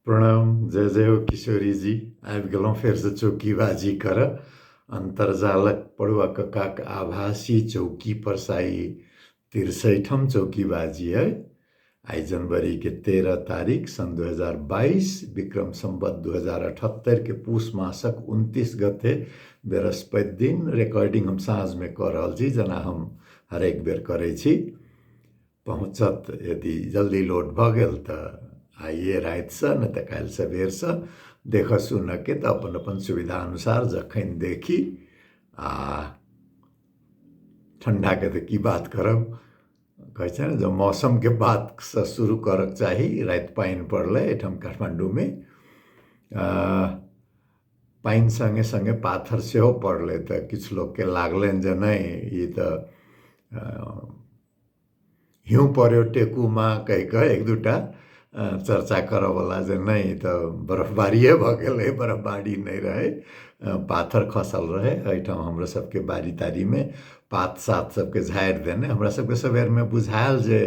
प्रणाम, जय जय हो किशोरी जी। आबि गेलहुँ फेरसँ चौकीबाजी करऽ। अन्तर्जालक पढ़ुआ कक्काक आभासी चौकी पर साई 63ठम चौकीबाजी अइ। आइ जनवरीके 13 तारीख सन् 2022 विक्रम सम्वत 2078के पूस मासक 29 गते बृहस्पति दिन। रिकॉर्डिंग हम साँझमे कऽ रहल छी, जेना हम हरेक बेर करै छी। पहुँचत यदि जल्दी लोड भऽ गेल तऽ आइए रातिसँ, नहि तऽ काल्हि सबेरसँ। देखऽ सुनऽके तऽ अपन अपन सुविधा अनुसार जखन देखी। आ ठण्डाके तऽ की बात करब, कहै छै ने जे मौसमके बातसँ शुरू करऽके चाही। राति पानि पड़लै एहिठाम काठमाण्डूमे, पानि सङ्गे सङ्गे पाथर सेहो पड़लै, तऽ किछु लोकके लागलनि जे नहि ई तऽ हिउँ पऱ्यो टेकुमा कहि कऽ एक दूटा चर्चा करऽवला जे नहि ई तऽ बर्फबारिए भऽ गेलै। बर्फबारी नहि रहै, पाथर खसल रहै। एहिठाम हमरो सबके बाड़ी ताड़ीमे पात सात सबके झाड़ि देने। हमरा सबके सबेरमे बुझायल जे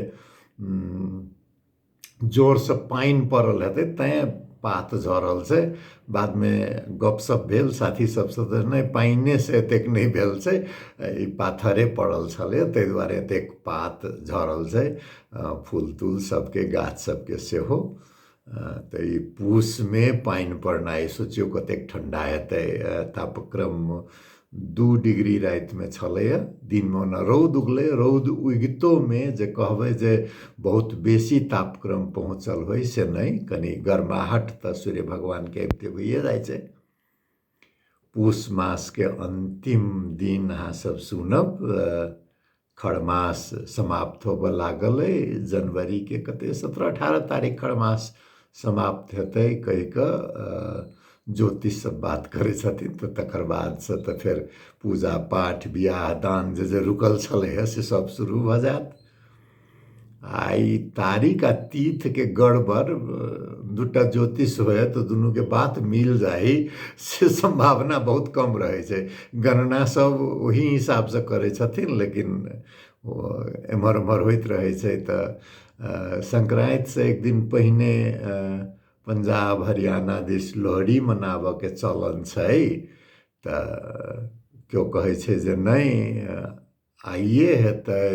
जोरसँ पानि पड़ल हेतै तैँ पात झड़ल छै। बादमे गपशप भेल साथी सबसँ तऽ नहि, पानिएसँ एतेक नहि भेल छै, ई पाथरे पड़ल छलै ताहि दुआरे एतेक पात झड़ल छै, फूल तूल सबके गाछ सबके सेहो। तऽ ई पूसमे पानि पड़नाइ सोचियौ कतेक ठण्डा हेतै। तापक्रम 2 डिग्री रातिमे छलैए, दिनमे ओना रौद उगलै। रौद उगितोमे जे कहबै जे बहुत बेसी तापक्रम पहुँचल होइ से नहि, कनि गर्माहट तऽ सूर्य भगवानके अबिते भइए जाइ छै। पूस मासके अन्तिम दिन अहाँ सब सुनब, खरमास समाप्त होबऽ लागल अइ। जनवरीके कते 17-18 तारीख खरमास समाप्त हेतै कहि कऽ ज्योतिष सब बात करै छथिन। तऽ तकर बादसँ तऽ फेर पूजा पाठ बियाह दान जे जे रुकल छलै हँ से सब शुरू भऽ जायत। आ ई तारीख आ तिथिके गड़बड़, दूटा ज्योतिष होय तऽ दुनूके बात मिल जाइ से सम्भावना बहुत कम रहै छै। गणना सब ओही हिसाबसँ करै छथिन, लेकिन ओ एम्हर ओम्हर होइत रहै छै। तऽ संक्रान्तिसँ एक दिन पहिने पंजाब हरियाणा दिस लोहड़ी मनाबऽके चलन छै, तऽ केओ कहै छै जे नहि आइए हेतै,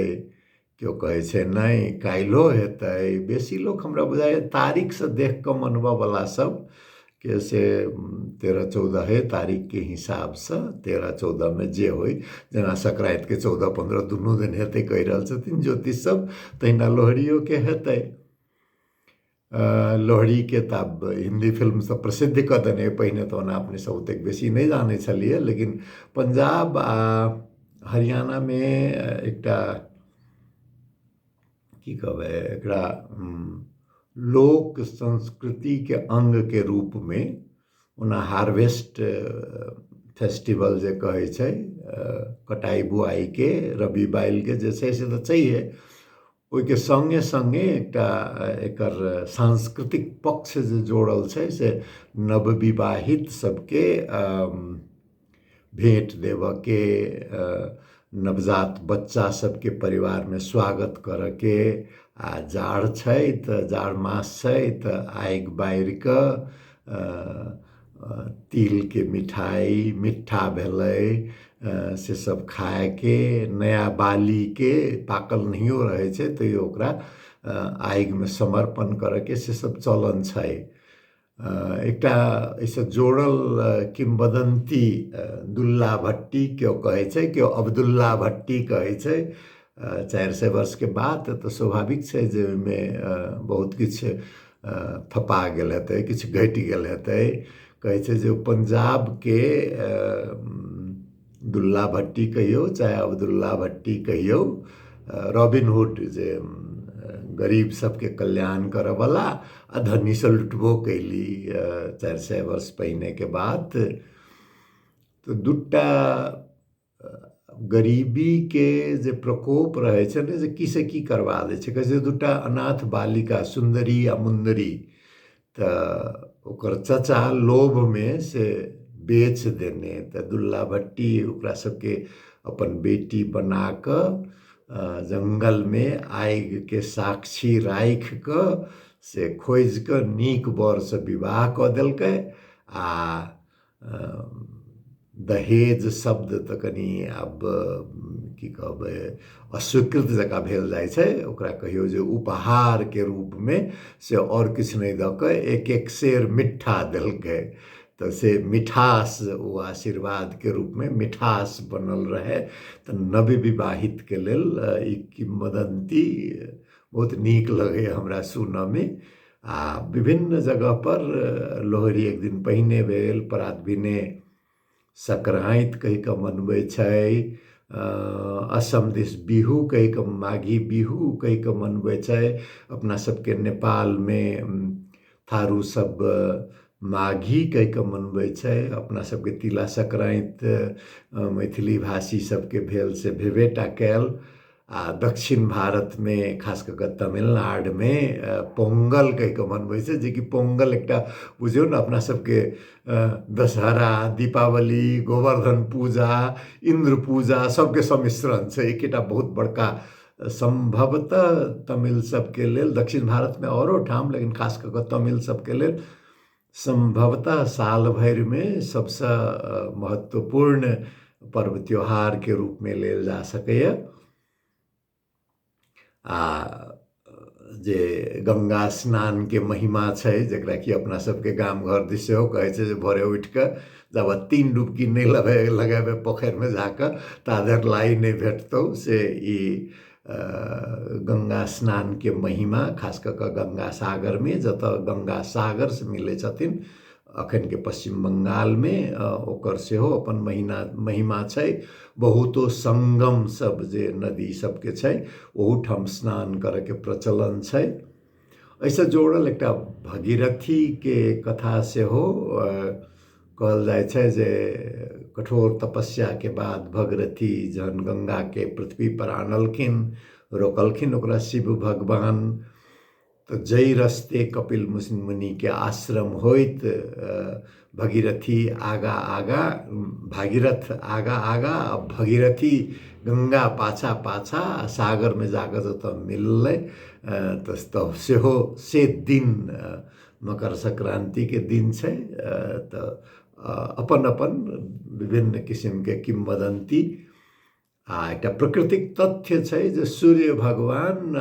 केओ कहै छै नहि काल्हिओ हेतै। बेसी लोक हमरा बुझाइए तारीखसँ देख कऽ मनबऽवला सबके से 13-14 तारीखके हिसाबसँ 13-14मे जे होइ, जेना संक्रान्तिके 14-15 दुनू दिन हेतै कहि रहल छथिन ज्योतिष सब, तहिना लोहड़ियोके हेतै। लोहड़ीके तऽ आब हिन्दी फिल्म सब प्रसिद्ध कऽ देने, पहिने तऽ ओना अपने सब ओतेक बेसी नहि जानै छलियै, लेकिन पंजाब आ हरियाणामे एकटा की कहबै एकरा लोक संस्कृतिके अङ्गके रूपमे ओना हार्वेस्ट फेस्टिवल जे कहै छै, कटाइ बुआइके रबी बाइलके जे छै से तऽ छैहे, ओहिके सङ्गे सङ्गे एकटा एकर सांस्कृतिक पक्ष जे जोड़ल छै से नवविवाहित सबके भेँट देबऽके, नवजात बच्चा सबके परिवारमे स्वागत करऽके, आ जाड़ छै तऽ जाड़ मास छै तऽ आगि बारि कऽ तिलके मिठाइ मिठ्ठा भेलै से सब खायके, नया बालीके पाकल नहियो रहै छै तैयो ओकरा आगिमे समर्पण करऽके से सब चलन छै। एकटा एहिसँ जोड़ल किंवदन्ती दुल्ला भट्टी केओ कहै छै, केओ अब्दुल्ला भट्टी कहै छै। 400 वर्षके बाद तऽ स्वाभाविक छै जे ओहिमे बहुत किछु थपा गेल हेतै, किछु घटि गेल हेतै। कहै छै जे पंजाबके दुल्ला भट्टी कहियौ चाहे अब्दुल्ला भट्टी कहियौ, रॉबिन हुड जे गरीब सबके कल्याण करऽवला आ धनीसँ लुटबो कैली 400 वर्ष पहिनेके बात। तऽ दूटा गरीबीके जे प्रकोप रहै छै ने, जे की से की करबा दै छै। कहै छै दूटा अनाथ बालिका सुन्दरी आ मुन्दरी, तऽ ओकर चचा लोभमे से बेच देने, तऽ दुल्ला भट्टी ओकरा सबके अपन बेटी बना कऽ जङ्गलमे आगिके साक्षी राखि कऽ से खोजि कऽ नीक वरसँ विवाह कऽ देलकै आ दहेज शब्द तऽ कनि आब की कहबै अस्वीकृत जकाँ भेल जाइ छै ओकरा कहियौ जे उपहारके रूपमे से आओर किछु नहि दऽ कऽ एक एक सेर मिट्ठा देलकै तऽ से मिठास ओ आशीर्वादके रूपमे मिठास बनल रहै तऽ नवविवाहितके लेल ई किंवदन्ती बहुत नीक लगैए हमरा सुनऽमे आ विभिन्न जगहपर लोहड़ी एक दिन पहिने भेल परात भिने संक्रान्ति कहि कऽ मनबै छै असम दिस बिहू कहि कऽ माघी बिहू कहि कऽ मनबै छै अपना सबके नेपालमे थारू सब माघी कहि कऽ मनबै छै अपना सबके तिला संक्रान्ति मैथिली भाषी सबके भेल से भेबे टा कयल आ दक्षिण भारतमे खास कऽ कऽ तमिलनाडुमे पोंगल कहि कऽ मनबै छै जेकि पोंगल एकटा बुझियौ ने अपना सबके दशहरा दीपावली गोवर्धन पूजा इन्द्र पूजा सबके सम्मिश्रण छै एकेटा बहुत बड़का सम्भवतः तमिल सबके लेल दक्षिण भारतमे आओरो ठाम लेकिन खास कऽ कऽ तमिल सबके लेल सम्भवतः साल भरिमे सबसँ महत्वपूर्ण पर्व त्योहारके रूपमे लेल जा सकैए आ जे गंगा स्नानके महिमा छै जकरा कि अपना सबके गाम घर दिस सेहो कहै छै जे भोरे उठि कऽ जाबत 3 डुबकी नहि लगेबै पोखरिमे जाकऽ ता धरि लाइ नहि भेटतौ से ई गंगा स्नानके महिमा खास कऽ कऽ गंगा सागरमे जतऽ गंगा सागरसँ मिलै छथिन अखनके पश्चिम बंगालमे ओकर सेहो अपन महिमा छै बहुतो संगम सब जे नदी सबके छै ओहूठाम स्नान करैके प्रचलन छै एहिसँ जोड़ल एकटा भगीरथीके कथा सेहो कहल जाइ छै जे कठोर तपस्याके बाद भगीरथी जहन गंगाके पृथ्वीपर आनलखिन रोकलखिन ओकरा शिव भगवान तऽ जाहि रस्ते कपिल मुनिके आश्रम होइत भगीरथी आगा आगा भागीरथ आगा आगा आ भगीरथी गंगा पाछा पाछा आ सागरमे जाकऽ जतऽ मिललै तऽ सेहो से दिन मकर संक्रान्तिके दिन छै तऽ अपन अपन विभिन्न किसिमके किंवदन्ती आ एकटा प्राकृतिक तथ्य छै जे सूर्य भगवान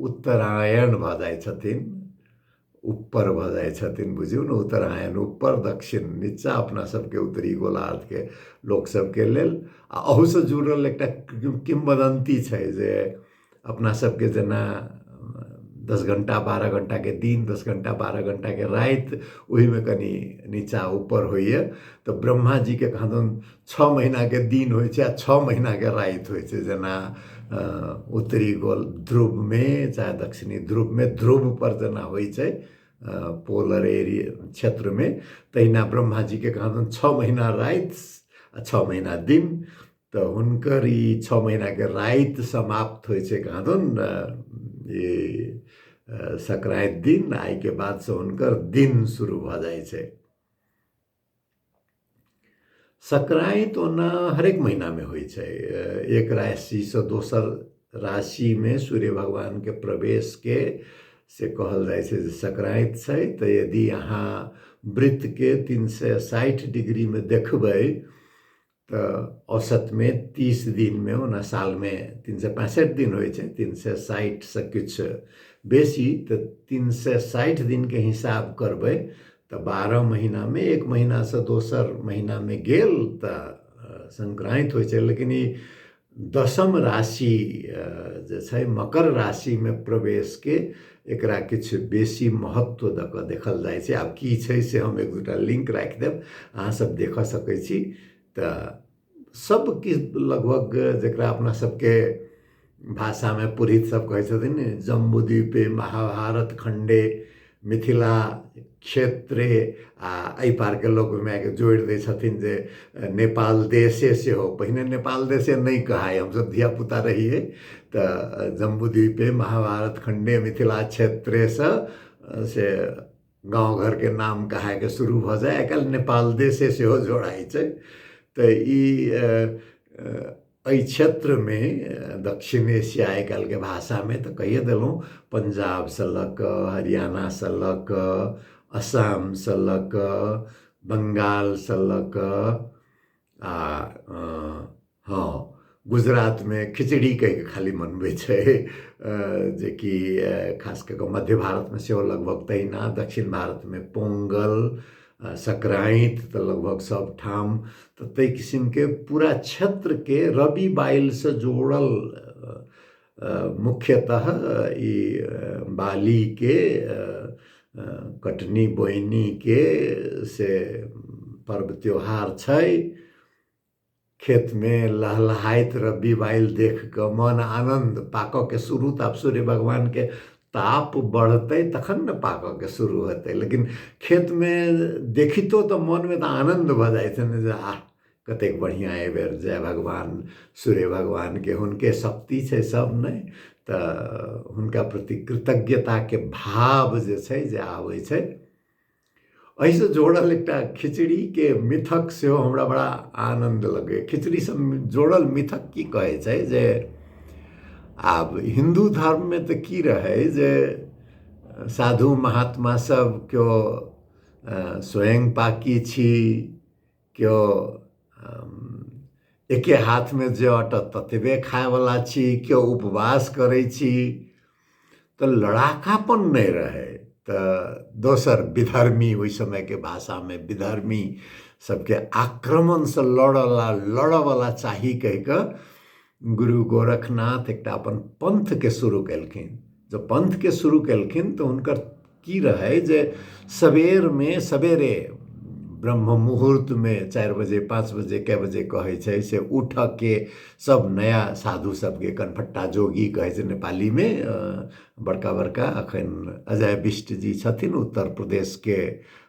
उत्तरायण भऽ जाइ छथिन ऊपर भऽ जाइ छथिन बुझियौ ने उत्तरायण ऊपर दक्षिण नीचा अपना सबके उत्तरी गोलार्धके लोक सबके लेल आ अहूसँ जुड़ल एकटा किंवदन्ती छै जे अपना सबके जेना 10 घण्टा 12 घण्टाके दिन 10 घण्टा 12 घण्टाके राति ओहिमे कनि नीचा ऊपर होइए तऽ ब्रह्माजीके कहाँदन 6 महीनाके दिन होइ छै आ 6 महीनाके राति होइ छै जेना उत्तरी गोल ध्रुवमे चाहे दक्षिणी ध्रुवमे ध्रुवपर जेना होइ छै पोलर एरिया क्षेत्रमे तहिना ब्रह्माजीके कहाँदन 6 महीना राति आ 6 महीना दिन तऽ हुनकर ई 6 महीनाके राति समाप्त होइ छै कहाँदन ई संक्रान्ति दिन आ एहिके बादसँ हुनकर दिन शुरू भऽ जाइ छै संक्रान्ति ओना हरेक महीनामे होइ छै एक राशिसँ दोसर राशिमे सूर्य भगवानके प्रवेशके से कहल जाइ छै जे संक्रान्ति छै तऽ यदि अहाँ वृत्तके 360 डिग्रीमे देखबै तऽ औसतमे 30 दिनमे ओना सालमे 365 दिन होइ छै 360सँ किछु बेसी तऽ 360 दिनके हिसाब करबै तऽ 12 महीनामे एक महीनासँ दोसर महीनामे गेल तऽ संक्रान्ति होइ छै लेकिन ई दशम राशि जे छै मकर राशिमे प्रवेशके एकरा किछु बेसी महत्व दऽ कऽ देखल जाइ छै आब की छै से हम एक दूटा लिंक राखि देब अहाँ सब देखऽ सकै छी तऽ सब किछु लगभग जकरा अपना सबके भाषामे पुरोहित सब कहै छथिन ने जम्बूद्वीपे महाभारत खण्डे मिथिला क्षेत्रे आ एहि पारके लोक ओहिमे आबिके जोड़ि दै छथिन जे नेपाल देशे सेहो पहिने नेपाल देशे नहि कहाय हमसब धियापुता रहियै तऽ जम्बूद्वीपे महाभारत खण्डे मिथिला क्षेत्रेसँ से गाँव घरके नाम कहायके शुरू भऽ जाय आइ काल्हि नेपाल देशे सेहो जोड़ाइ छै तऽ ई एहि क्षेत्रमे दक्षिण एशिया आइ काल्हिके भाषामे तऽ कहिए देलहुँ, पंजाबसँ लऽ कऽ हरियाणासँ लऽ कऽ असमसँ लऽ कऽ बंगालसँ लऽ कऽ आ हँ गुजरातमे खिचड़ी कहिके खाली मनबै छै, जेकि खास कऽ कऽ मध्य भारतमे सेहो लगभग तहिना, दक्षिण भारतमे पोंगल, संक्रान्ति तऽ लगभग सब ठाम। तऽ ताहि किसिमके पूरा क्षेत्रके रबी बाइलसँ जोड़ल मुख्यतः ई बालीके कटनी बोइनीके से पर्व त्योहार छै। खेतमे लहलहाइत रब्बी बाइल देख कऽ मन आनन्द। पाकऽके शुरू तऽ आब सूर्य भगवानके ताप बढ़तै तखन ने पाकऽके शुरू हेतै, लेकिन खेतमे देखितो तऽ मनमे तऽ आनन्द भऽ जाइ छै ने जे आह कतेक बढ़िआँ एहिबेर, जय भगवान सूर्य भगवानके, हुनके शक्ति छै सब नहि तऽ हुनका प्रति कृतज्ञताके भाव जे छै जे आबै छै। एहिसँ जोड़ल एकटा खिचड़ीके मिथक सेहो हमरा बड़ा आनन्द लगैए। खिचड़ीसँ जोड़ल मिथक की कहै छै जे आब हिन्दू धर्ममे तऽ की रहै जे साधु महात्मा सब केओ स्वयं पाकी छी, केओ एके हाथमे जे अटत ततबे खायवला छी, केओ उपवास करै छी, तऽ लड़ाकापन नहि रहै। तऽ दोसर विधर्मी, ओहि समयके भाषामे विधर्मी सबके आक्रमणसँ लड़ऽवला चाही कहि कऽ गुरु गोरखनाथ एकटा अपन पंथके शुरू केलखिन। जब पंथके शुरू केलखिन तऽ हुनकर की रहै जे सबेरमे सबेरे ब्रह्म मुहूर्तमे 4 बजे 5 बजे कै बजे कहै छै से उठऽके सब नया साधु सबके कनफट्टा जोगी कहै छै नेपालीमे, बड़का बड़का अखन अजय बिष्ट जी छथिन उत्तर प्रदेशके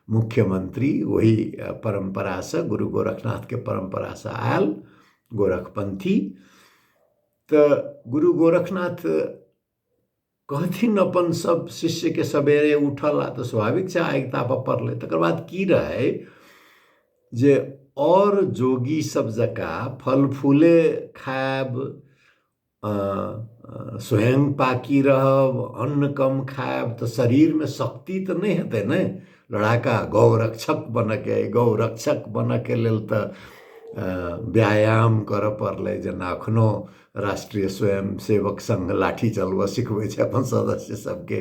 मुख्यमंत्री, ओही परम्परासँ गुरु गोरखनाथके परम्परासँ आयल गोरखपंथी। तऽ गुरु गोरखनाथ कहथिन अपन सब शिष्यके सवेरे उठल, तऽ स्वाभाविक छै आगि तापऽ पड़लै। तकर बाद की रहै जे आओर जोगी सब जकाँ फल फूले खायब, स्वयं पाकी रहब, अन्न कम खायब, तऽ शरीरमे शक्ति तऽ नहि हेतै ने। लड़ाका गौरक्षक बनऽके, गौरक्षक बनऽके लेल तऽ व्यायाम करऽ पड़लै, जेना एखनो राष्ट्रीय स्वयं सेवक संघ लाठी चलबऽ सिखबै छै अपन सदस्य सबके,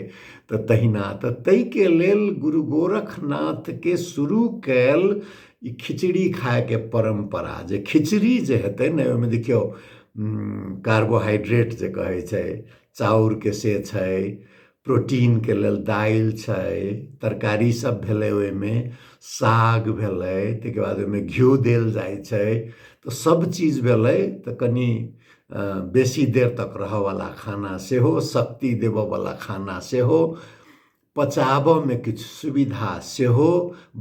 तऽ तहिना। तऽ ताहिके लेल गुरु गोरखनाथके शुरू कयल ई खिचड़ी खायके परम्परा, जे खिचड़ी जे हेतै ने ओहिमे देखियौ कार्बोहाइड्रेट जे कहै छै चाउरके से छै, प्रोटीनके लेल दालि छै, तरकारी सब भेलै, ओहिमे साग भेलै, ताहिके बाद ओहिमे घिउ देल जाइ छै, तऽ सब चीज भेलै। तऽ कनि बेसी देर तक रहऽवला खाना सेहो, शक्ति देबऽवला खाना सेहो, पचाबऽमे किछु सुविधा सेहो,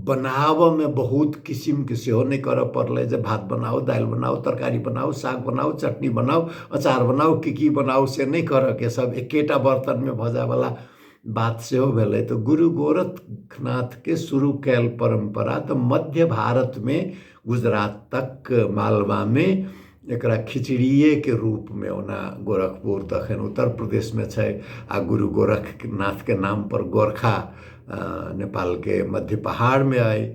बनाबऽमे बहुत किसिमके सेहो नहि करऽ पड़लै जे भात बनाउ, दालि बनाउ, तरकारी बनाउ, साग बनाउ, चटनी बनाउ, अचार बनाउ, की की बनाउ से नहि करऽके, सब एकेटा बर्तनमे भऽ जायवला बात सेहो भेलै। तऽ गुरु गोरखनाथके शुरू कयल परम्परा तऽ मध्य भारतमे गुजरात तक मालवामे एकरा खिचड़िएके रूपमे, ओना गोरखपुर तऽ एखन उत्तर प्रदेशमे छै आ गुरु गोरखनाथके नामपर गोरखा नेपालके मध्य पहाड़मे अइ।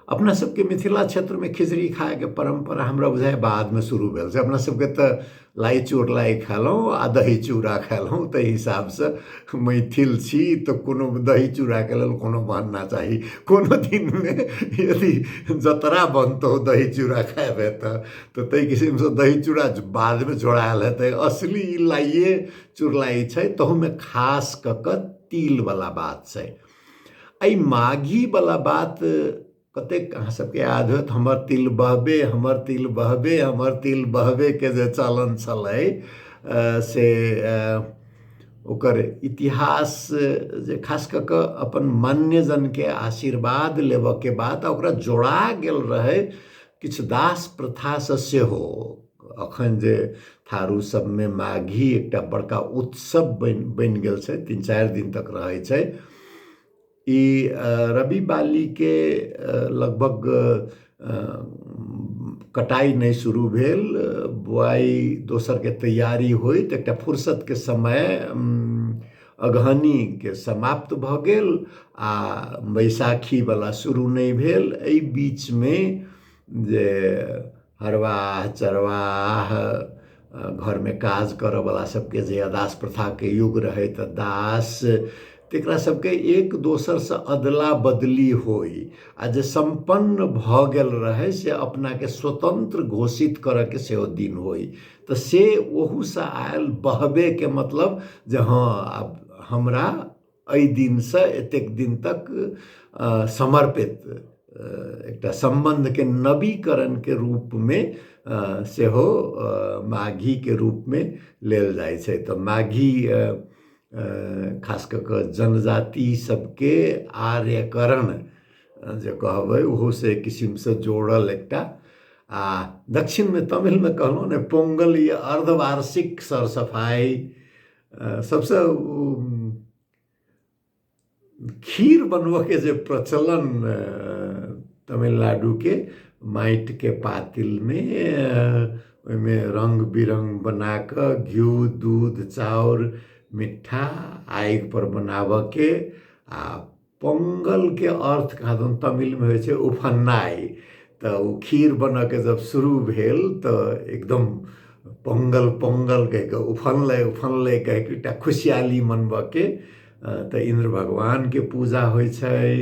अपना सबके मिथिला क्षेत्रमे खिचड़ी खायके परम्परा हमरा बुझाइए बादमे शुरू भेल छै। अपना सबके तऽ लाइ चूर लाइ खेलहुँ आ दही चूड़ा खेलहुँ, ताहि हिसाबसँ मैथिल छी तऽ कोनो दही चूड़ाके लेल कोनो बहाना चाही। कोनो दिनमे यदि जतरा बनतौ दही चूड़ा खायबे तऽ ताहि किसिमसँ दही चूड़ा बादमे जोड़ायल हेतै, असली ई लाइए चुरलाइ छै। तहूमे खास कऽ कऽ तिलवला बात छै। एहि माघीवला बात कतेक अहाँ सबके याद होयत, हमर तिल बहबे, हमर तिल बहबे, हमर तिल बहबेके जे चलन छलै से ओकर इतिहास जे खास कऽ कऽ अपन मान्यजनके आशीर्वाद लेबऽके बाद ओकरा जोड़ा गेल रहै किछु दास प्रथासँ सेहो। अखन जे थारू सबमे माघी एकटा बड़का उत्सव बनि गेल छै, 3-4 दिन तक रहै छै। ई रवि बालीके लगभग कटाइ नहि शुरू भेल, बुआइ दोसरके तैयारी होइत एकटा फुर्सतके समय अगहनीके समाप्त भऽ गेल आ बैसाखीवला शुरू नहि भेल। एहि बीचमे जे हरवाह चरवाह घरमे काज करऽवला सबके जे दास प्रथाके युग रहै तऽ दास तकरा सबके एक दोसरसँ अदला बदली होइ आ जे सम्पन्न भऽ गेल रहै से अपनाके स्वतन्त्र घोषित करऽके सेहो दिन होइ, तऽ से ओहूसँ आयल बहबेके मतलब जे हँ आब हमरा एहि दिनसँ एतेक दिन तक समर्पित एकटा सम्बन्धके नवीकरणके रूपमे सेहो माघीके रूपमे लेल जाइ छै। तऽ माघी खास कऽ कऽ जनजाति सबके आर्यकरण जे कहबै ओहोसँ एक किसिमसँ जोड़ल एकटा। आ दक्षिणमे तमिलमे कहलहुँ ने पोंगल या अर्धवार्षिक सर सफाइ सबसँ खीर बनबऽके जे प्रचलन तमिलनाडुके माटिके पातिलमे ओहिमे रङ्ग बिरङ्ग बनाकऽ घिउ दूध चाउर मिट्ठा आगिपर बनाबऽके। आ पोंगलके अर्थ कहाँदन तमिलमे होइ छै उफन्नाइ, तऽ ओ खीर बनऽके जब शुरू भेल तऽ एकदम पोंगल पोंगल कहि कऽ उफनलै उफनलै कहि कऽ एकटा खुशहाली मनबऽके। तऽ इन्द्र भगवानके पूजा होइ छै,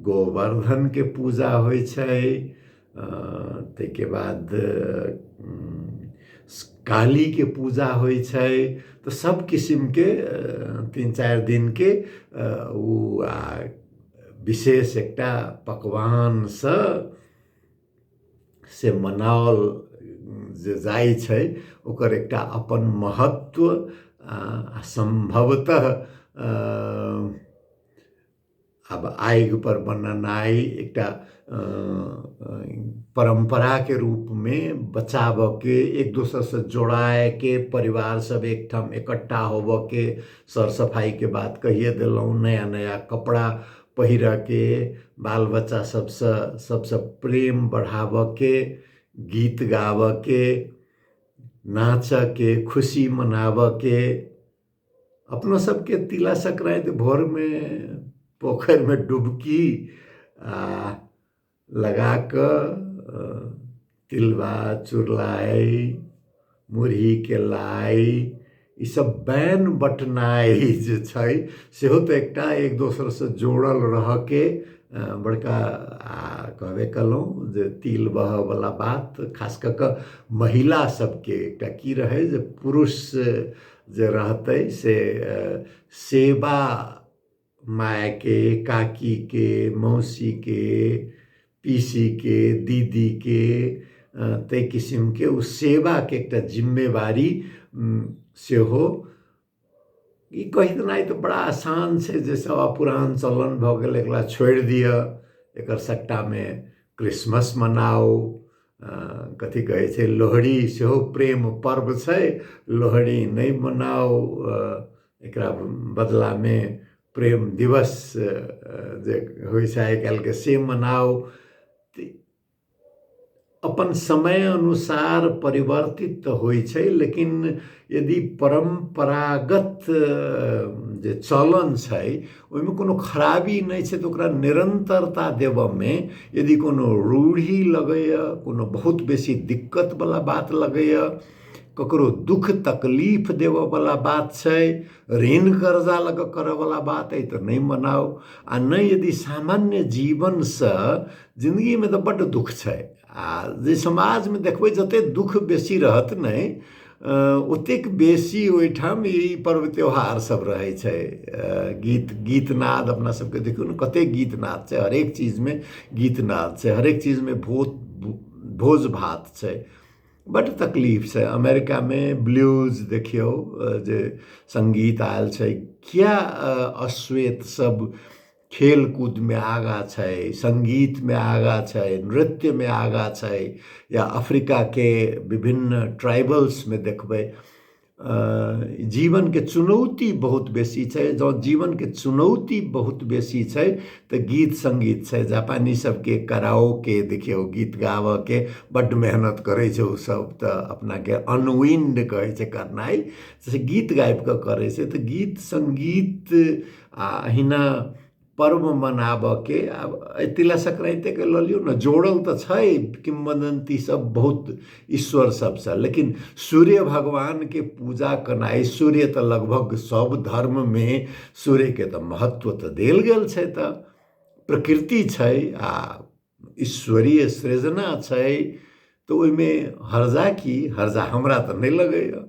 गोवर्धनके पूजा होइ छै, ताहिके बाद कालीके पूजा होइ छै। तऽ सब किसिमके 3-4 दिनके ओ आ विशेष एकटा पकवानसँ से मनाओल जे जाइ छै ओकर एकटा अपन महत्व आ सम्भवतः आब आगिपर बनेनाइ एकटा परम्पराके रूपमे बचाबऽके, एक दोसरसँ जोड़ायके, परिवार सब एकठाम इकट्ठा होबऽके, सर सफाइके बात कहिए देलहुँ, नया नया कपड़ा पहिरऽके, बाल बच्चा सबसँ सबसँ प्रेम बढ़ाबऽके, गीत गाबऽके, नाचऽके, खुशी मनाबऽके। अपना सबके तिला संक्रान्ति भोरमे पोखरिमे डुबकी आ लगा कऽ तिलबा चुरलाइ मुरहीके लाइ ईसब बैन बटनाइ जे छै सेहो तऽ एकटा एक दोसरसँ जोड़ल रहऽके बड़का। आ कहबे कयलहुँ जे तिल बहऽवला बात खास कऽ कऽ महिला सबके एकटा की रहै जे पुरुष जे रहतै से सेवा मायके, काकीके, मौसीके, पीसीके, दीदीके, ताहि किसिमके ओ सेवाके एकटा जिम्मेवारी सेहो। ई कहि देनाइ तऽ बड़ा आसान छै जे सब आब पुरान चलन भऽ गेल एकरा छोड़ि दिअ, एकर सट्टामे क्रिसमस मनाउ, कथी कहै छै लोहड़ी सेहो प्रेम पर्व छै, लोहड़ी नहि मनाउ, एकरा बदलामे प्रेम दिवस जे होइ छै आइ काल्हिके से मनाउ। अपन समय अनुसार परिवर्तित तऽ होइ छै, लेकिन यदि परम्परागत जे चलन छै ओहिमे कोनो खराबी नहि छै तऽ ओकरा निरन्तरता देबऽमे यदि कोनो रूढ़ी लगैए, कोनो बहुत बेसी दिक्कतवला बात लगैए, ककरो दुःख तकलीफ देबऽवला बात छै, ऋण कर्जा लऽ कऽ करऽवला बात अइ तऽ नहि मनाउ। आ नहि यदि सामान्य जीवनसँ जिन्दगीमे तऽ बड्ड दुःख छै आ जे समाजमे देखबै जतेक दुःख बेसी रहत ने ओतेक बेसी ओहिठाम ई पर्व त्यौहार सब रहै छै। गीत गीतनाद अपना सबके देखियौ ने कतेक गीतनाद छै, हरेक चीजमे गीतनाद छै, हरेक चीजमे भोज भात छै, बड्ड तकलीफ छै। अमेरिकामे ब्लूज देखियौ जे सङ्गीत आयल छै, किया अश्वेत सब खेलकूदमे आगाँ छै, सङ्गीतमे आगाँ छै, नृत्यमे आगाँ छै, या अफ्रीकाके विभिन्न ट्राइबल्समे देखबै जीवनके चुनौती बहुत बेसी छै। जँ जीवनके चुनौती बहुत बेसी छै तऽ गीत सङ्गीत छै। जापानी सबके कराओके देखियौ, गीत गाबऽके बड्ड मेहनत करै छै ओसब, तऽ अपनाके अनविन्ड कहै छै करनाइ, से गीत गाबिकऽ करै छै। तऽ गीत सङ्गीत आ अहिना पर्व मनाबऽके, आब एहि तिला संक्रान्तिके लऽ लियौ ने, जोड़ल तऽ छै किंवदन्ती सब बहुत ईश्वर सबसँ, लेकिन सूर्य भगवानके पूजा केनाइ, सूर्य तऽ लगभग सब धर्ममे सूर्यके तऽ महत्व तऽ देल गेल छै, तऽ प्रकृति छै आ ईश्वरीय सृजना छै, तऽ ओहिमे हर्जा की? हर्जा हमरा तऽ नहि लगैए।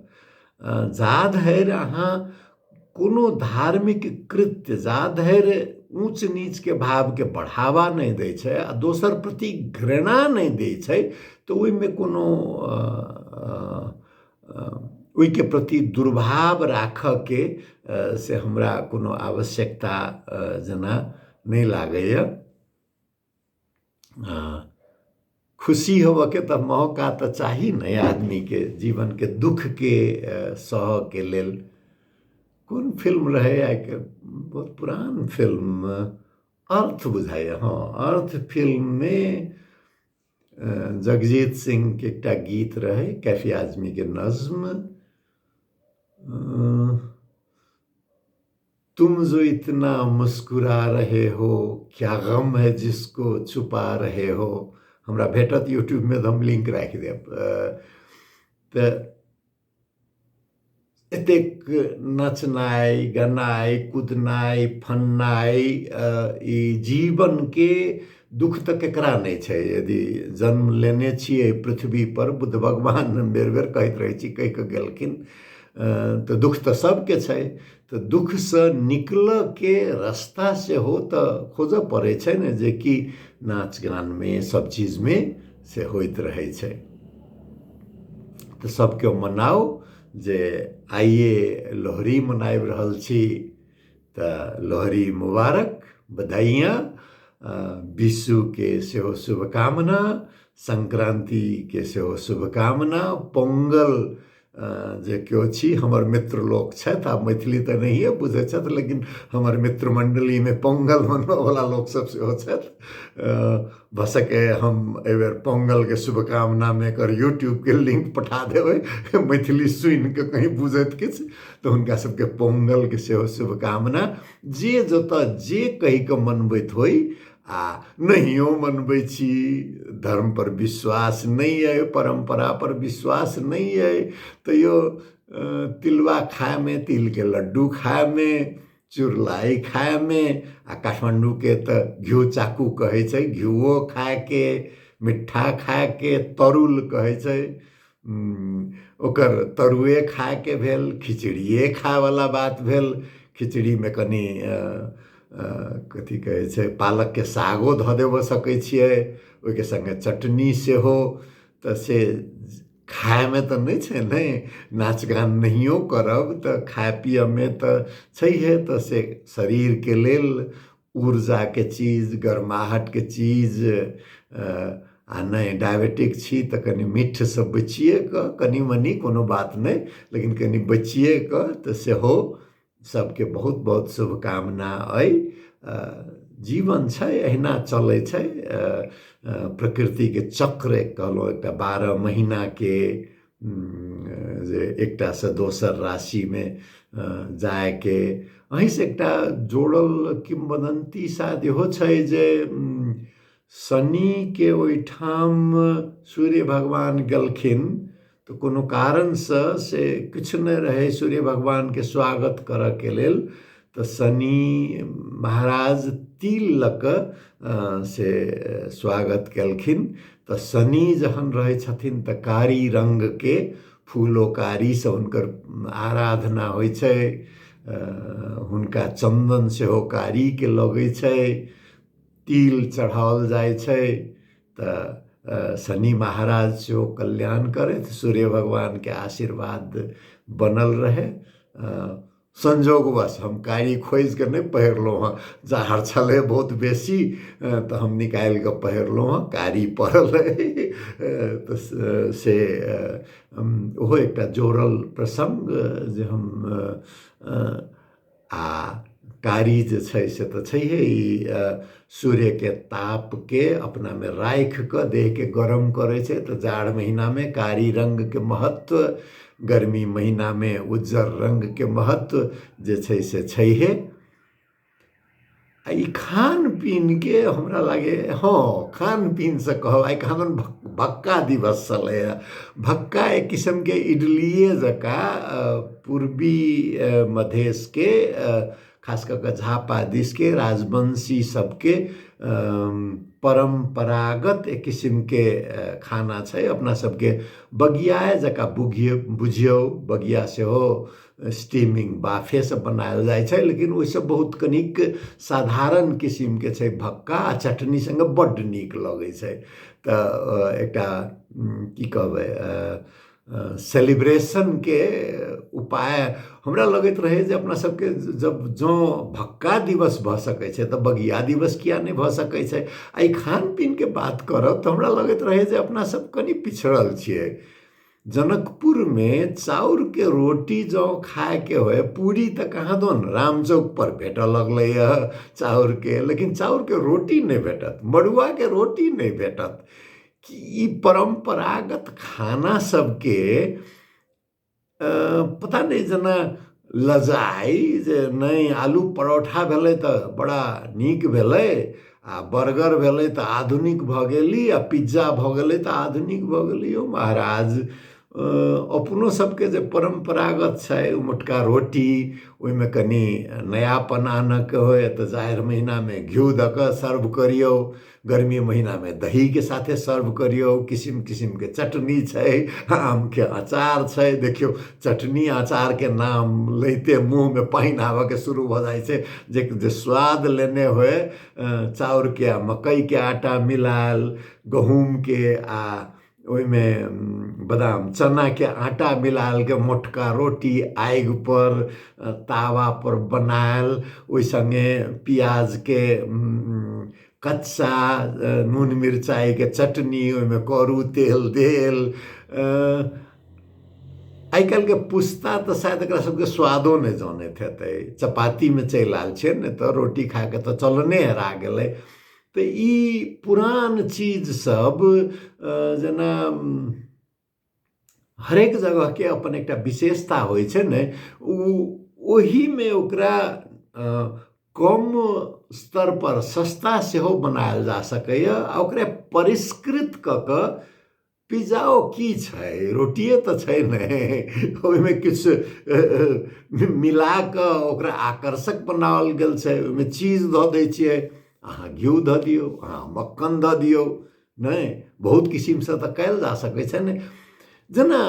जा धरि अहाँ कोनो धार्मिक कृत्य जा धरि ऊँच नीचके भावके बढ़ावा नहि दै छै आ दोसर प्रति घृणा नहि दै छै, तऽ ओहिमे कोनो ओहिके प्रति दुर्भाव राखऽके से हमरा कोनो आवश्यकता जेना नहि लागैए। खुशी होबऽके तऽ मौका तऽ चाही ने आदमीके जीवनके दुःखके सहऽके लेल। कोन फिल्म रहै आइके, बहुत पुरान फिल्म, अर्थ बुझाइए, हँ अर्थ फिल्ममे जगजीत सिंहके एकटा गीत रहै, कैफी आजमीके नज्म, तुम जो इतना मुस्कुरा रहे हो क्या गम है जिसको छुपा रहे हो। हमरा भेटत यूट्यूबमे तऽ हम लिंक राखि देब। तऽ एतेक नचनाइ गनाइ कुदनाइ फन्नाइ, ई जीवनके दुःख तऽ केकरा नहि छै। यदि जन्म लेने छियै पृथ्वीपर, बुद्ध भगवान बेर बेर कहैत रहै छी, कहि कऽ गेलखिन, तऽ दुःख तऽ सबके छै। तऽ दुःखसँ निकलऽके रास्ता सेहो तऽ खोजऽ पड़ै छै ने, जेकि नाच गानमे सब चीजमे से होइत रहै छै। तऽ सब केओ मनाउ जे आइए लोहड़ी मनाबि रहल छी, तऽ लोहड़ी मुबारक, बधाइयाँ, विशुके सेहो शुभकामना, संक्रान्तिके सेहो शुभकामना, पोंगल जे केओ छी हमर मित्र लोक छथि, आब मैथिली तऽ नहिए बुझै छथि, लेकिन हमर मित्र मण्डलीमे पोंगल मनबऽवला लोकसब सेहो छथि। भऽ सकैए हम एहिबेर पोंगलके शुभकामनामे एकर यूट्यूबके लिंक पठा देबै, मैथिली सुनिकऽ कहीं बुझैत किछु तऽ हुनका सबके पोंगलके सेहो शुभकामना। जे जतऽ जे कहिकऽ मनबैत होइ आ नहियो मनबै छी, धर्मपर विश्वास नहि अइ, परम्परापर विश्वास नहि अइ, तैयो तिलबा खायमे, तिलके लड्डू खायमे, चुरलाई खायमे, आ काठमाण्डूके तऽ घिउ चाकू कहै छै, घिउओ खायके, मिठ्ठा खायके, तरुल कहै छै, ओकर तरुए खायके भेल, खिचड़िए खायवला बात भेल। खिचड़ीमे कनि कथी कहै छै, पालकके सागो धऽ देबऽ सकै छियै, ओहिके सङ्गे चटनी सेहो, तऽ से खायमे तऽ नहि छै ने, नाच गान नहियो करब तऽ खाय पियऽमे तऽ छैहे, तऽ से शरीरके लेल ऊर्जाके चीज, गर्माहटके चीज। आ नहि डायबिटिक छी तऽ कनि मीठसँ बचिए कऽ, कनि मनि कोनो बात नहि, लेकिन कनि बचिए कऽ, तऽ सेहो सबके बहुत बहुत शुभकामना अइ। जीवन छै अहिना चलै छै, प्रकृतिके चक्र कहलहुँ एकटा 12 महीनाके जे एकटासँ दोसर राशिमे जायके। एहिसँ एकटा जोड़ल किंवदन्ती शायद इहो छै जे शनिके ओहिठाम सूर्य भगवान गेलखिन तऽ कोनो कारणसँ से किछु नहि रहै सूर्य भगवानके स्वागत करऽके लेल, तऽ शनि महाराज तिल लऽ कऽ से स्वागत केलखिन। तऽ शनि जहन रहै छथिन तऽ कारी रङ्गके फूलो कारीसँ हुनकर आराधना होइ छै, हुनका चन्दन सेहो कारीके लगै छै, तिल चढ़ाओल जाइ छै। तऽ शनि महाराज सेहो कल्याण करथि, सूर्य भगवानके आशीर्वाद बनल रहै। संजोगवश हम कारी खोजिके नहि पहिरलहुँ हँ, जाड़ छलै बहुत बेसी तऽ हम निकालि कऽ पहिरलहुँ हँ, कारी पड़ल अइ। तऽ से ओहो एकटा जोड़ल प्रसङ्ग जे हम आ कारी जे छै से तऽ छैहे, ई सूर्यके तापके अपनामे राखि कऽ देहके गरम करै छै। तऽ जाड़ महिनामे कारी रङ्गके महत्व, गर्मी महिनामे उज्जर रङ्गके महत्व जे छै से छैहे। आ ई खान पीनके हमरा लागैए, हँ, खान पीनसँ कहब, आइ कहाँदन भक्का दिवस छलैए। भक्का एक किसिमके इडलिए जकाँ पूर्वी मधेशके, खास कऽ कऽ झापा दिसके राजवंशी सबके परम्परागत एक किसिमके खाना छै। अपना सबके बगियाए जकाँ बुझियौ, बगिया सेहो स्टीमिंग बाफेसँ बनायल जाइ छै, लेकिन ओहिसँ बहुत कनिक साधारण किसिमके छै भक्का, आ चटनी सङ्गे बड्ड नीक लगै छै। तऽ एकटा की कहबै, सेलिब्रेशनके उपाय हमरा लगैत रहै जे अपना सबके जब जँ भक्का दिवस भऽ सकै छै तऽ बगिया दिवस किया नहि भऽ सकै छै। आ ई खान पीनके बात करब तऽ हमरा लगैत रहै जे अपना सब कनि पिछड़ल छियै। जनकपुरमे चाउरके रोटी जँ खायके होय, पूरी तऽ कहाँ दन रामचौक पर भेटऽ लगलैए चाउरके, लेकिन चाउरके रोटी नहि भेटत, मड़ुआके रोटी नहि भेटत। कि ई परम्परागत खाना सबके पता नहि जेना लजाइ जे नहि, आलू परोठा भेलै तऽ बड़ा नीक भेलै, आ बर्गर भेलै तऽ आधुनिक भऽ गेली, आ पिज्जा भऽ गेलै तऽ आधुनिक भऽ गेली। यौ महाराज, अपनो सबके जे परम्परागत छै मोटका रोटी, ओहिमे कनि नयापन आनऽके होय तऽ जाड़ि महिनामे घिउ दऽ कऽ सर्व करियौ, गर्मी महिनामे दहीके साथे सर्व करियौ। किसिम किसिमके चटनी छै, आमके अचार छै। देखियौ, चटनी अचारके नाम लैते मुँहमे पानि आबऽके शुरू भऽ जाइ छै। जे जे स्वाद लेने होय चाउरके आ मकइके आटा मिलायल, गहूँमके आ ओहिमे बादाम चनाके आटा मिलायलके मोटका रोटी आगिपर तावापर बनायल, ओहि सङ्गे पियाजके कच्चा नून मिरचाइके चटनी, ओहिमे करू तेल देल। आइ काल्हिके पुस्ता तऽ शायद एकरा सबके स्वादो नहि जनैत हेतै। चपातीमे चलि आयल छै, नहि तऽ रोटी खाके तऽ चलने हेरा गेलै। तऽ ई पुरान चीज सब जेना हरेक जगहके अपन एकटा विशेषता होइ छै ने, ओ ओहिमे ओकरा कम स्तर पर सस्ता सेहो बनायल जा सकैए आ ओकरे परिष्कृत कऽ कऽ पिज्जाओ की छै, रोटिए तऽ छै ने, ओहिमे किछु मिला कऽ ओकरा आकर्षक बनाओल गेल छै। ओहिमे चीज धऽ दै छियै अहाँ, घिउ धऽ दियौ अहाँ, मक्खन धऽ दियौ, नहि बहुत किसिमसँ तऽ कयल जा सकै छै ने। जेना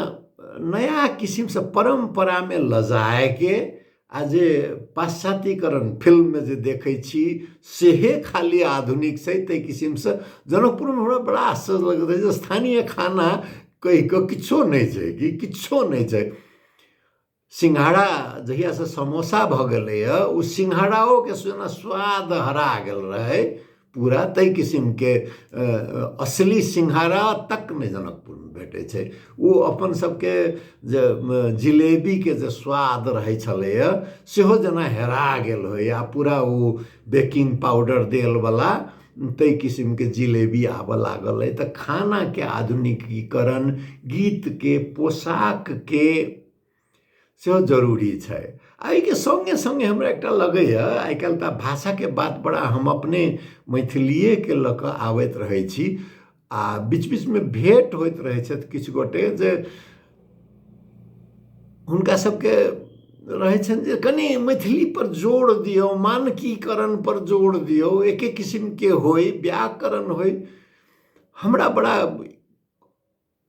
नया किसिमसँ परम्परामे लजायके आ जे पाश्चात्यकरण फिल्ममे जे देखै छी सेहे खाली आधुनिक छै, ताहि किसिमसँ जनकपुरमे हमरा बड़ा आश्चर्य लगैत रहै जे स्थानीय खाना कहि कऽ किछो नहि छै, कि किछो नहि छै। सिंघाड़ा जहियासँ समोसा भऽ गेलैए ओ सिंघाड़ाओके जेना स्वाद हरा गेल रहै पूरा, ताहि किसिमके असली सिंघाड़ा तक नहि जनकपुरमे भेटै छै। ओ अपन सबके जे जिलेबीके जे स्वाद रहै छलैए सेहो जेना हेरा गेल होइए, आ पूरा ओ बेकिंग पाउडर देलवला ताहि किसिमके जिलेबी आबऽ लागल अइ। तऽ खानाके आधुनिकीकरण, गीतके, पोशाकके सेहो जरूरी छै। आ एहिके सङ्गे सङ्गे हमरा एकटा लगैए, आइ काल्हि तऽ भाषाके बात बड़ा हम अपने मैथिलिएके लऽ कऽ आबैत रहै छी, आ बीच बीचमे भेँट होइत रहै छथि किछु गोटे जे हुनका सबके रहै छनि जे कनि मैथिलीपर जोर दियौ, मानकीकरणपर जोर दियौ, एके किसिमके होइ, व्याकरण होइ। हमरा बड़ा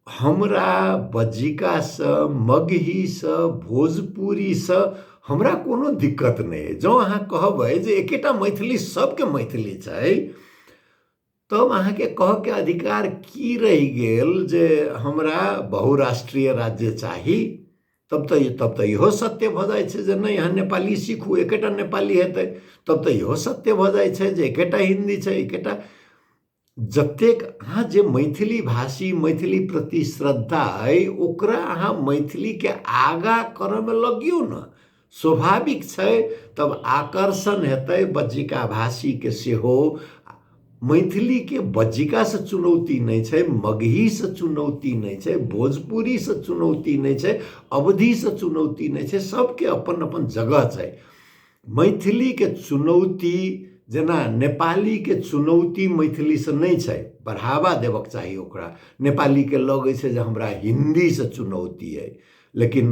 हमरा बज्जिकासँ, मगहीसँ, भोजपुरीसँ हमरा कोनो दिक्कत नहि अइ। जँ अहाँ कहबै जे एकेटा मैथिली सबके मैथिली छै, तब अहाँके कहऽके अधिकार की रहि गेल जे हमरा बहुराष्ट्रीय राज्य चाही? तब तऽ इहो सत्य भऽ जाइ छै जे नहि, अहाँ नेपाली सीखू, एकेटा नेपाली हेतै। तब तऽ इहो सत्य भऽ जाइ छै जे एकेटा हिन्दी छै, एकेटा। जतेक अहाँ जे मैथिली भाषी, मैथिली प्रति श्रद्धा अइ, ओकरा अहाँ मैथिलीके आगाँ करऽमे लगियौ ने, स्वाभाविक छै तब आकर्षण हेतै बज्जिका भाषीके सेहो। मैथिलीके बज्जिकासँ चुनौती नहि छै, मगहीसँ चुनौती नहि छै, भोजपुरीसँ चुनौती नहि छै, अवधीसँ चुनौती नहि छै। सबके अपन अपन जगह छै। मैथिलीके चुनौती जेना नेपालीके चुनौती मैथिलीसँ नहि छै, बढ़ावा देबक चाही ओकरा। नेपालीके लगै छै जे हमरा हिन्दीसँ चुनौती अइ, लेकिन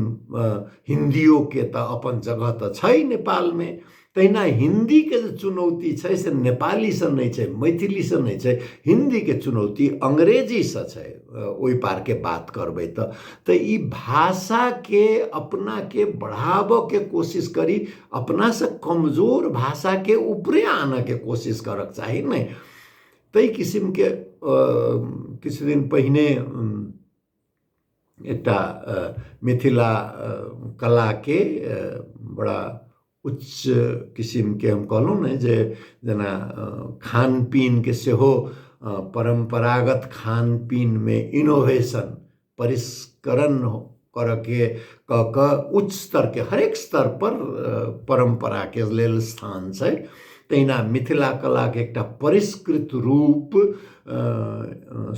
हिन्दियोके तऽ अपन जगह तऽ छै नेपालमे। तहिना हिन्दीके जे चुनौती छै से नेपालीसँ नहि छै, मैथिलीसँ नहि छै। हिन्दीके चुनौती अंग्रेजीसँ छै, ओहि पारके बात करबै तऽ ई भाषाके अपनाके बढ़ाबऽके कोशिश करी, अपनासँ कमजोर भाषाके ऊपरे आनऽके कोशिश करक चाही ने। ताहि किसिमके किछु दिन पहिने एकटा मिथिला कलाके बड़ा उच्च किसिमके, हम कहलहुँ ने जे जेना खान पीनके सेहो परम्परागत खान पीनमे इनोवेशन, परिष्करण करऽके कऽ कऽ उच्च स्तरके, हरेक स्तरपर परम्पराके लेल स्थान छै। तहिना मिथिला कलाके एकटा परिष्कृत रूप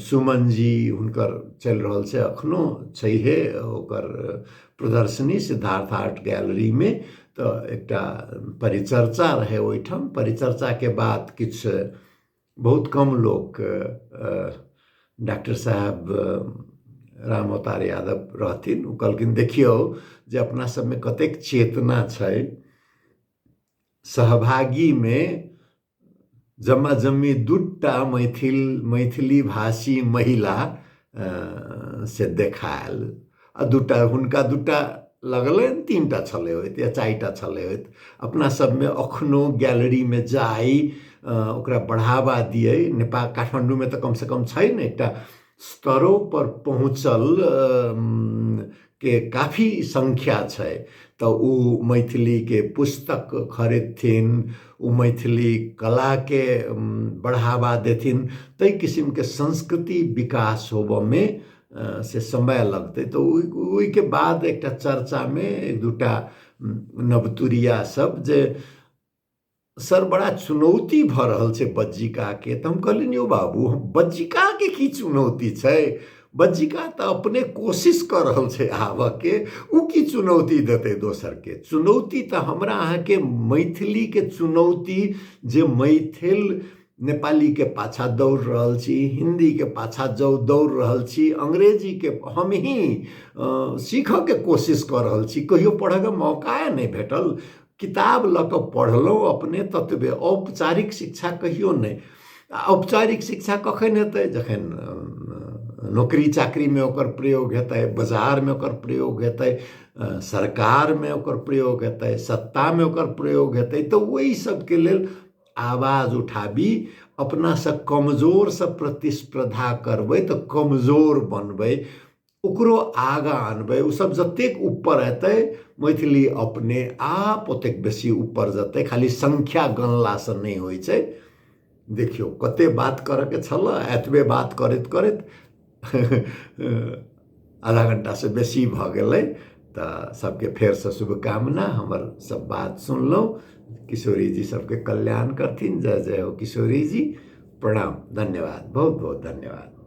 सुमनजी हुनकर चलि रहल छै, एखनो छैहे ओकर प्रदर्शनी सिद्धार्थ आर्ट गैलरीमे। तऽ एकटा परिचर्चा रहै ओहिठाम। परिचर्चाके बाद किछु बहुत कम लोक, डॉक्टर साहब राम अवतार यादव रहथिन, ओ कहलखिन देखियौ जे अपना सबमे कतेक चेतना छै। सहभागीमे जम्मा जम्मी दूटा मैथिल, मैथिली भाषी महिला से देखायल आ दूटा हुनका दूटा लगलनि, तीनटा छलै होइत या चारिटा छलै होइत। अपना सबमे अखनो गैलरीमे जाइ, ओकरा बढ़ावा दियै। नेपाल काठमाण्डूमे तऽ कमसँ कम छै ने एकटा स्तरोपर पहुँचल के काफी संख्या छै, तऽ ओ मैथिलीके पुस्तक खरीदथिन, ओ मैथिली कलाके बढ़ावा देथिन। ताहि किसिमके संस्कृति विकास होबऽमे से समय लगतै। तऽ ओहिके बाद एकटा चर्चामे एक दूटा नवतुरिया सब जे सर बड़ा चुनौती भऽ रहल छै बज्जिकाके। तऽ हम कहलियनि यौ बाबू, हम बज्जिकाके की चुनौती छै? बज्जिका तऽ अपने कोशिश कऽ रहल छै आबऽके, ओ की चुनौती देतै दोसरके? चुनौती तऽ हमरा अहाँके मैथिलीके चुनौती जे मैथिल नेपालीके पाछाँ दौड़ रहल छी, हिन्दीके पाछाँ जौ दौड़ रहल छी, अंग्रेजीके हमही सीखऽके कोशिश कऽ रहल छी, कहियो पढ़ऽके मौकाए नहि भेटल। किताब लऽ कऽ पढ़लहुँ अपने ततबे, औपचारिक शिक्षा कहियो नहि। आ औपचारिक शिक्षा कखन हेतै? जखन नौकरी चाकरीमे ओकर प्रयोग हेतै, बाजारमे ओकर प्रयोग हेतै, सरकारमे ओकर प्रयोग हेतै, सत्तामे ओकर प्रयोग हेतै। तऽ ओहि सबके लेल आवाज उठाबी। अपनासँ कमजोरसँ प्रतिस्पर्धा करबै तऽ कमजोर बनबै, ओकरो आगाँ आनबै। ओसब जतेक ऊपर एतै, मैथिली अपने आप ओतेक बेसी ऊपर जेतै। खाली संख्या गणलासँ नहि होइ छै। देखियौ, कते बात करऽके छल, एतबे बात करैत करैत आधा घण्टासँ बेसी भऽ गेलै। तऽ सबके फेरसँ शुभकामना। हमर सब बात सुनलहुँ, किशोरीजी सबके कल्याण करथिन। जय जय हो किशोरीजी। प्रणाम, धन्यवाद, बहुत बहुत धन्यवाद।